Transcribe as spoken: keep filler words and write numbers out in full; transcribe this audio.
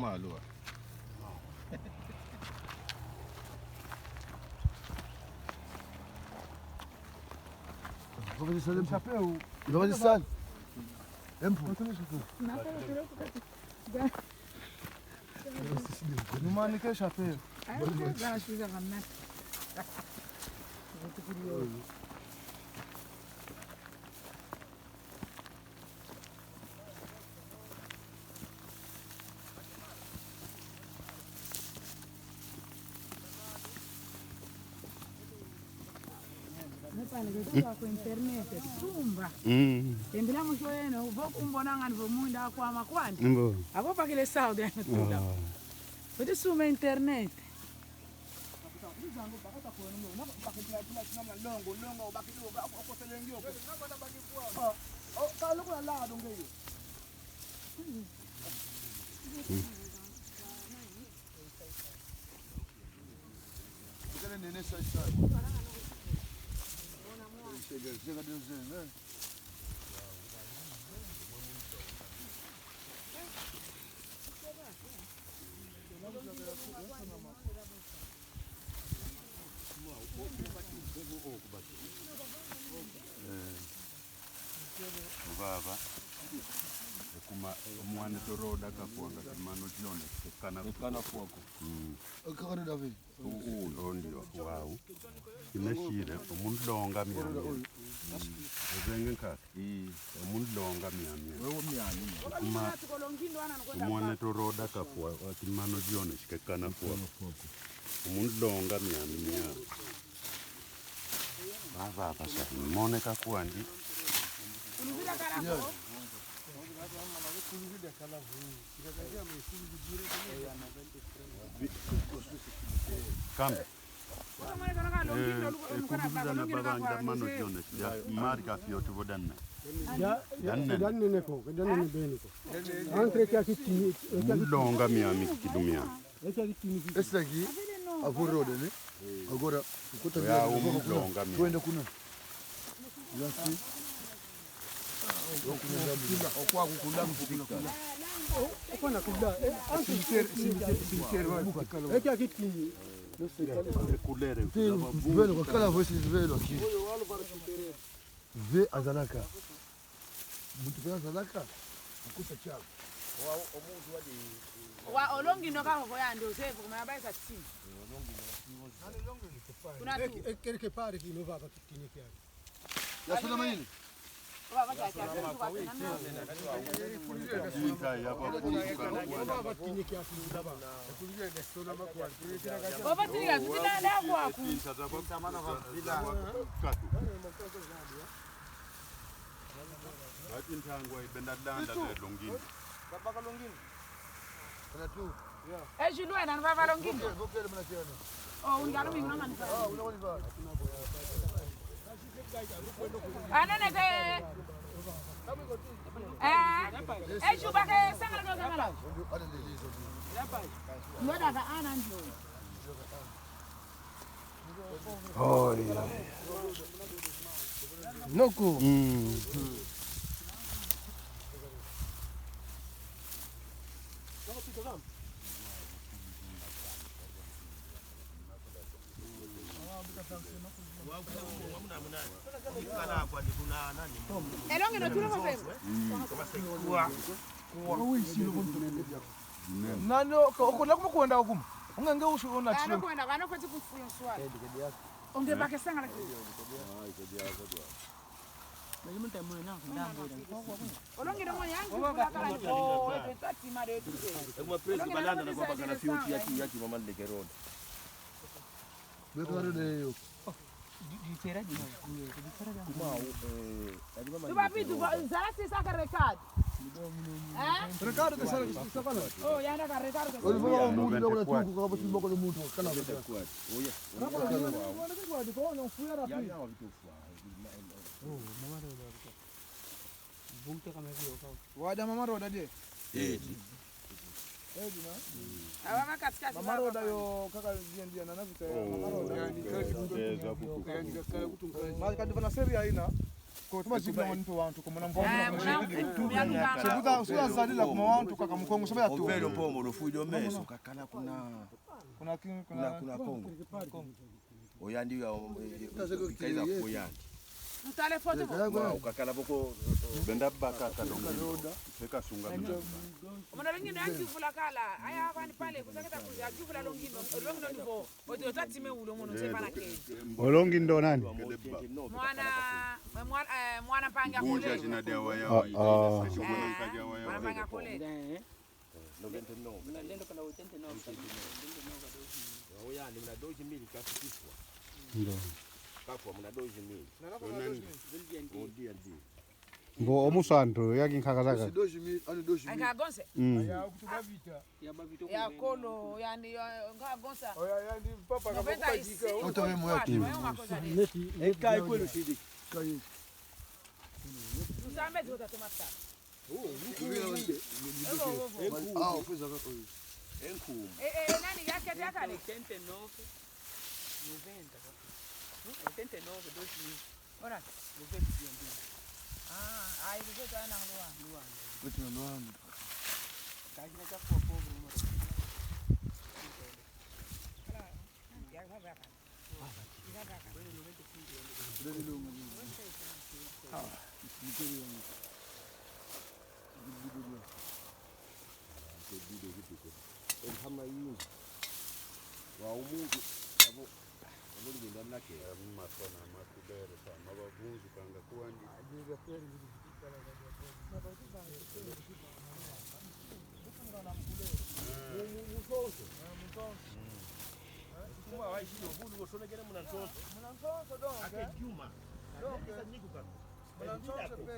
Malua. Vamos deixar ele chapéu. Vamos deixar. Empu. Não, não, não, não. Numanike chapéu. Mupana, kwa internet, sumba. Mm. Tembela mutu yeno, vo kumbona ngani vo munda kwama kwani. Mbo. Ako bakile Saudi ano tuda. Ah. Kuti sumba internet. Vava. Ekuma omwana toroda kakwanga kimano kione kekana. Kekana kwako. Mm. Kakana David. U, u, ndo ndio, wau. Imeshire, omuntu longa miami. Ozenge nkaka. Ii. Omuntu longa miami. Wewe miami. Kuma, omwana toroda kafwa, wa kimano kione kekana kwako. Omuntu longa miami miami. Baba, basa, moneka kwandi. Kambe. Eh, ekuluza na babanga mano kione, ya, mari ka fio tubo danna. Ya, ya, danna. Danna ne ko, danna ne beni ko. Entre kia kiti, kia kiti. Mulonga miami kidumia. Kia kiti ni kiti. Esta ki, avorode ne. Agora, ya, mulonga miami. Twende kuna. Yasi. Okwa kukula mfika. Okwa na kula. Eh, anti. Cimetière, cimetière, cimetière, wa. Eki akiti. Kulere. Velo, kwa kala voice velo aki. Ve azalaka. Muntu pe azalaka. Akusa chao. Wa, omuntu wadi. Wa, olongi no kama voyande, ozevo, kuma yabaisa timu. Kuna tu. Eki, eki, quelque part, kino vava kitini kiani. Ya sona mayini. Ati ntangwa ibenda landa longini. Babaka longini. Kana tu. E Julu ena nvava longini. Vokele, vokele mwana kiana. Oh, ungaro mingi nanga nvava. Ah, unanga nvava. Anene te. Eh, e Juba ke sangala ke sangala. Ndio daga ana ndio. Oi. Noko. Mm. Elongi no tulo mapema. Nani okona kuma kwenda okuma. Ungenge usu ona. Ano kwenda, ano kwenda kufuyo swala. Onge bakesanga laki. Olongile mwana yangu, kuna kala ni, oh, eto tati mare eto. Ekuma president balanda na kwa bakala fioti yaki, yaki mama ndekeroda. Bekarode yo. Kuma, eh, tuba pitu, zala sisa ka recado. Eh? Recado ke sala sisa ka. Oh, ya na ka recado ke sala. Oli vava muntu na kuna tuku kwa basi mboko no muntu kala. Oh, ya. Wada mama roda de. Eh. Eh, dina. Awa makatikati. Mama roda yo kaka dia dia na na vita. Oh. Mama roda. Mama kadi vana seri aina. Ko, tubazibila mpe wantu, ko muna mvua. Eh, muna mvua. Sukuta, sukuta zadila kuma wantu kaka Mukongo, soba ya tu. Ovelo mpomo, lufuido meso, kakala kuna. Kuna kin-, kuna, kuna Kongo. Kongo. Oyandi ya, eh, kaiza ko yandi. Ntale foto bo. Wa, ukakala boko, eh, benda baka kalonga. Teka sunga mina. Muna longi ndo yanki vula kala. Aya, bani pale, kuzaketa kuya, yanki vula longi ndo, longi ndo nivo. Oti, oti atime ulo mono, se bana ke. Olongi ndo nani? Mwana, mwana, eh, mwana mpangi a kule. Bunja jina dia wa ya. Ah, ah. Eh, mwana mpangi a kule. Noventa e nove. Muna lendo kana oitenta e nove. Oitenta e nove. Oya, ni muna dois mil kafikiswa. Ndo. Kafwa muna dois mil. Nana kwa dois mil. Odi, odi. Mbo omusantu, yaki nkaka zaka. Dois mil, ano dois mil. Nkaka gonse. Mm. Ya, okutuba vita. Ya kolo, yani, ya, nkaka gonse. Oya, yani, papa, noventa e cinco. Oto we mwaki. Eka ikwelo sidi. Kayi. Tusambe zota tomata. Oh, nkumu. Evo, evo, evo. Ah, okweza ka oyo. Enkumu. Eh, eh, nani yake, yake ale? Oitenta e nove, noventa, oitenta e nove, dois mil. Ora. Noventa e nove. Ah, ai, você tá na Luanda. Luanda. Você tá na Luanda. Cai na tua povo, mano. Claro. Ya, va, va. Ntama yingi. Wa umuntu, abo, abo ligenda nake. Masona, makubere, sa, mabavunzu, kanga kuwandi. Mu, mu, mu nsonso. Eh, mu nsonso. Mm. Eh, kuma waishilo, bulu bosonekene muna nsonso. Muna nsonso, donc, ake eh. Juma. Donc, eh. Sa niku kaka. Muna nsonso pe.